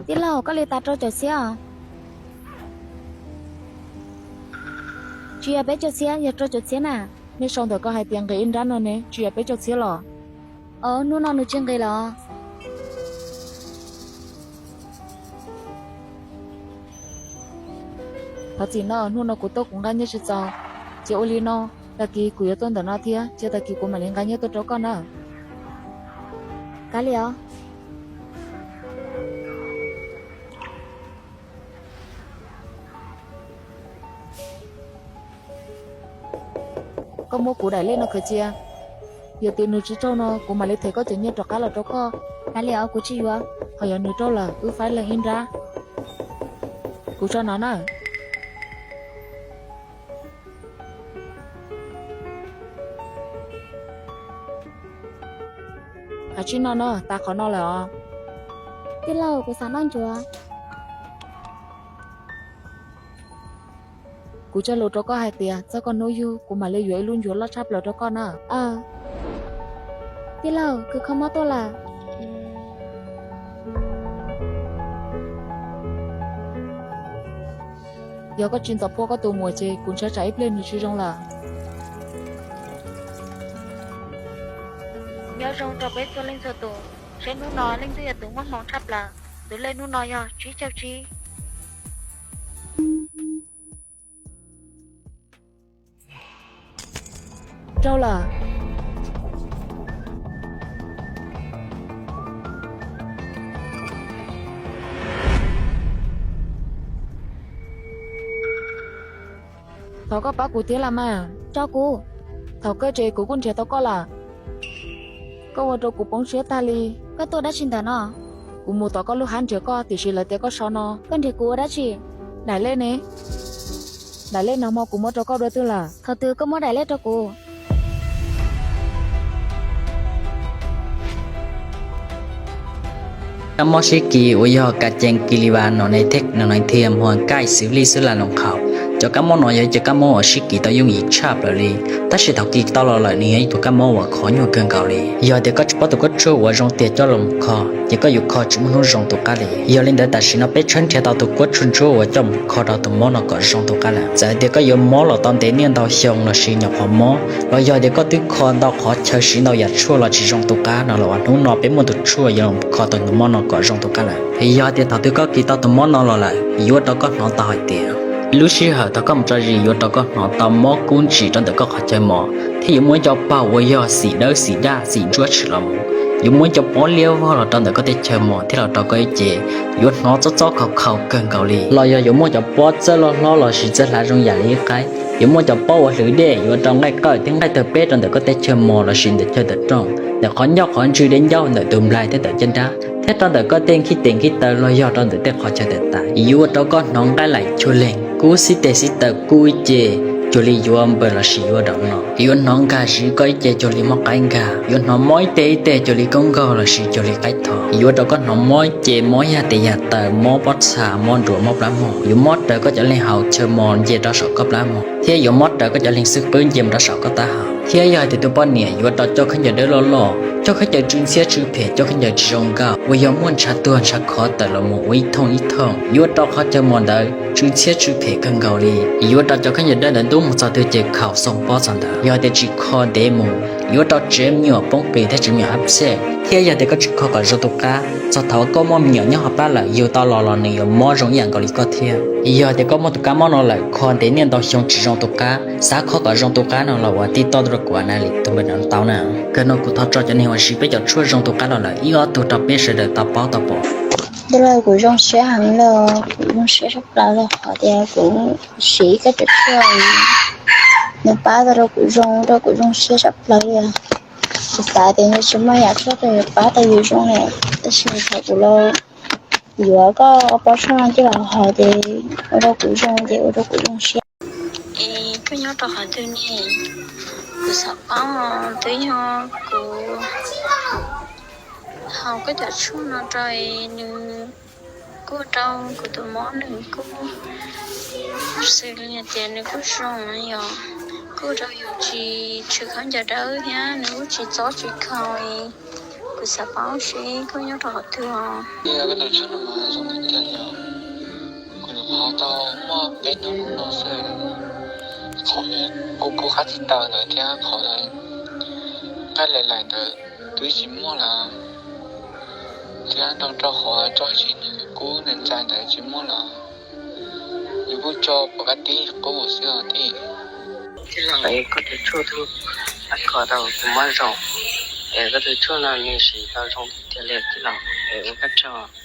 Tij laug, koj li tas rau caum txhiab os? Tsis yog peb caug txhiab, yog rau caum txhiab na. Nej sau ntawm ko hais tias nqis ib nrab no ne, tsis yog peb caug txhiab los? Hnub no nws tsis nqis lawm. Thov txim nawb, hnub no kuv tuaj kuv nqa nyiaj tsis txaus. Ces ua li no, tag kis kuv yuav tuaj ntawm no thiab, ces tag kis kuv mam li nqa nyiaj tuaj rau koj na. Kav liam os. Koj muab kuv daim lej no khaws cia, yog tias nws tsis raug no kuv mam li them koj cov nyiaj rov qab los rau koj. Kav liam os, kuv tsis yuav. Ho yog nws raug lawm wb faib leej ib nrab. Kuv tso no na. Qhov tsib no no, tas qhov no lawm os. Tij laug, kuv xav noj ncuav. Kuv cog lus rau koj hais tias txog koj hnub yug kuv mam li yuav ib lub ncuav loj tshaj plaws rau koj na. Tij laug, kuv kho mob tuaj lawm. Yog koj tsis ntxov puab koj tus muam ces kuv ntshai tsam ib pliag nws tsis zoo lawm. Nyob zoo rau peb txhua leej txhua tus, seb hnub no leej twg yog tus muaj hmoo tshaj plaws, tus lej hnub no yog tsib caug tsib. Raug lawm. Thov koj pab kuv thiab los mas. Tso kuv. Thaum kawg ces kuv kuj nrhiav tau koj lawm. Koj ua rau kuv poob siab tag li. Koj tuaj dab tsi ntawm no? Kuv mus tom koj lub hab nrhiav koj tiam sis lawv tias koj so no. Koj nrhiav kuv ua dab tsi? Daim lej ne? Daim lej no hmo kuv muab rau koj dua twg lawm? Thaum twg koj muab daim lej rau kuv? Kab mob sib kis uas yog ka cees kis li vas no ne thiaj no ne thiaj muag kaij xws lij xwb la loos qhaus. Cov kab mob no yog ib cov kab mob uas sib kis tau yooj yim tshaj plaws li, tab sis thaum kis tau los lawm nws yog ib tug kab mob uas khov nyuaj kawg nkaus li. Yog tias koj tsis paub tus kab tshuaj uas zoo tiag coj los kho, ces koj yuav kho tsis muaj hnub zoo tus qab li. Yog li ntawd tam sim no peb tshawb nrhiav tau tus kab tshuaj ntsuab uas coj mus kho rau tus mob no kom zoo tus qab lawm. Txawm tias koj yuav mob los tau ntev niaj ntau xyoo los sis nyuam qhuav mob, los yog tias koj twb kho ntau qhov chaw siv ntau yam tshuaj los tsis zoo tus qab no los ua hnub no peb muaj tus tshuaj yuav los kho tus mob no kom zoo tus qab lawm. Yog tias thaum twg koj kis tau tus mob no los lawm, yuav ua rau koj hnov tau hais tias lub sij hawm thaum koj mus tso zis yuav rau koj hnov tau mob kub ntsim rau ntawm koj qhov chaw mos, thiab yuav muaj ib co paug uas yog xim dawb xim daj xim ntsuab tshwm los mus. Yuav muaj ib co pob liab vog los rau ntawm koj tej chaw mos thiab los rau koj ib ce, yuav hnov txob txob khaus khaus kawg nkaus li. Los yog yuav muaj cov pob txawj loj hlob los sis txawj hlav zoo yam li ib qaib. Yuav muaj cov pob uas hlwv dej yuav rau nqaij qawj thiab nqaij tawg peb rau ntawm koj tej chaw mos los sis ntawm chaw tawm rooj, ntawm qhov ncauj qhov ntswg dej ncauj ntawm tus nplaig thiab ntawm caj nrab, thiab rau ntawm koj tej nkhib tes nkhib taw los yog rau ntawm tej qhov chaw tawm tas. Yuav ua rau koj hnov nqaij laim chua leeg kub xib tes xib taw kub ib ce cuag li yuav npawg los sis yuav daum no. Yuav hnov nkag zis koj ib ce cuag li mob qaib nkag. Yuav hnov mob ib teg ib teg cuag li koob nkaug los sis cuag li qaib tho. Yuav ua rau koj hnov mob ib ce mob yag tes yag taw, mob pob txha, mob nruas, mob plab mog. Yuav mob raws koj cov leeg hauv chaw mos nce rau saum koj plab mog, thiab yuav mob raws koj cov leeg xwb qwb nce mus rau saum koj taub hau. Thiab yog hais tias tus poj niam yuav rau coj khaub ncaws dawb loj loj, coj khaub ncaws tsw ntxhiab tsw phem, coj khaub ncaws tsis zoo nkauj uas yog muaj ntshav tuag ntshav khov tawm los mus ua ib thooj ib thooj, yuav rau qhov chaw mos ntawd tsw ntxhiab tsw phem kawg nkaus li. Yuav rau cov khaub ncaws dawb ntawd ntub mus txog twg ces khaus xoo pob txog ntawd. Yog tias tsis kho ntev mus, yuav rau tsev me nyuam poob qis thiab tsev me nyuam abscess. Thiab yog tias koj tsis kho kom zoo tus qab, txog thaum koj muaj me nyuam nyob hauv plab lawm yug tau los los nws yuav mob zoo ib yam nkaus li koj thiab. Yog tias koj muaj tus kab mob no lawm, kho ntev niaj ntau xyoo tsis zoo tus qab, xav kho kom zoo tus qab no los ua tij toj rau kuv na li tus npe no tau na. Kawg no kuv thov tso cov neeg uas siv peb cov tshuaj zoo tus qab los lawm ib ob tug rau peb sawv daws tau paub tau pom. Tij laug, kuv zoo siab heev li, kuv zoo siab tshaj plaws li qhov tias kuv siv koj cov tshuaj, nws pab tau rau kuv zoo, rau kuv zoo siab tshaj plaws li. Kuv xav tias nws tsis muaj yam tshuaj twg yuav pab tau yus zoo li, tab sis thaum kuv los yuav koj pob tshuaj no coj los haus ces ua rau kuv zoo, ces ua rau kuv zoo siab. Es koj nyob rau qhov twg ne? Kuv xav paub os, twb yog kuv haus koj cov tshuaj no rau es nws kuj rau kuv tus mob nws kuj xws li hais tias nws kuj zoo yom, kuj rau yus tsis tshwm khaub ncaws dawb thiab nws kuj tsis txob tsis khaus es kuv Kuv xav paub seb koj nyob rau qhov twg os. Koj tus tshuaj no mas zoo tiag tiag li os. Kuv nyuam qhuav tau muaj peb hnub no xwb. Qhov kuv kub qab tsis tawm ntawd thiab qhov nqaij laim laim ntawd twb tsis muaj lawm, thiab nrog rau qhov tso tsis kub ntxais ntawd tsis muaj lawm. Yus kuj tso pom qab tib qub xwb os tij. Tij laug, es koj tus tshuaj twg kho tau kuv mob zoo, es koj tus tshuaj no nws siv tau zoo tiag tiag li tij laug, es ua koj tsaug.